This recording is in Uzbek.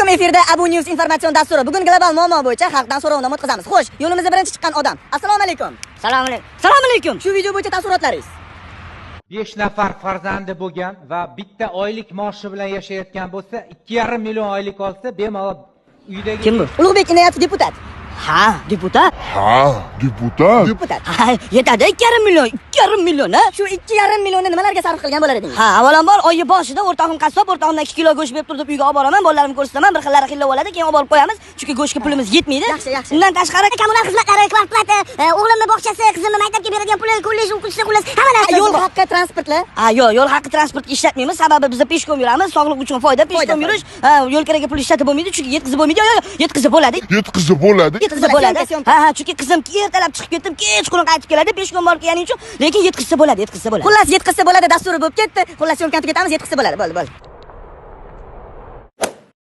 Alaykum, efirda Abu News informatsion dasturi. Bugun global muammo bo'yicha xalqdan so'rovnoma o'tkazamiz. Xo'sh, yo'limizda birinchi chiqqan odam. Assalomu alaykum. Assalomu alaykum. Assalomu alaykum. Shu video bo'yicha taassurotlaringiz? 5 nafar farzandi bo'lgan va bitta oylik maoshi bilan yashayotgan bo'lsa, 2,5 million oylik olsa, bemalol uydagi Kim bu? Ulug'bek Inoyatov, deputat. Ha, deputat. Ha, deputat. Deputat. Ha, yetadi 2,5 million, 2,5 million, ha? Shu 2,5 millionni nimalarga sarf qilgan bo'lar edingiz? Ha, avvalambor oyi boshida o'rtog'im qassob, o'rtog'imdan 2 kilo go'sht berib turib uyga olib boraman, bolalarimga ko'rsataman, bir xillari xillab oladi, keyin olib borib qo'yamiz, chunki go'shtga pulimiz yetmaydi. Yaxshi, yaxshi. Undan tashqari Kommunal xizmatlari, квартплата, o'g'limni bog'chasi, qizimni maktabga beradigan puli, kollej o'quvchisi, xullas, hamma narsa. Yo'l haqqi, transportlar? Ha, yo'q, yo'l haqqi, transportga ishlatmaymiz, sababi biz пешком yuramiz, sog'liq uchun foyda, пешком Foyda, yurish. Ha, yo'l kiraga pul ishlatib bo'lmaydi, chunki yetkazib bo'lmaydi. Yo'q, yo'q, yetkazib bo'ladi. Yetkazib bo'ladi. Yetkazib bo'ladi. Съёмка, съёмка. Ha, chunki qizim ertalab chiqib ketdim, kechqurun qaytib keladi, пешком borib kelgani uchun, lekin yetkazsa bo'ladi, yetkazsa bo'ladi. Xullas, yetkazsa bo'ladi dasturi bo'lib ketdi. Xullas, съёмка ni tugatamiz, yetkazsa bo'ladi. Bo'ldi, bo'ldi.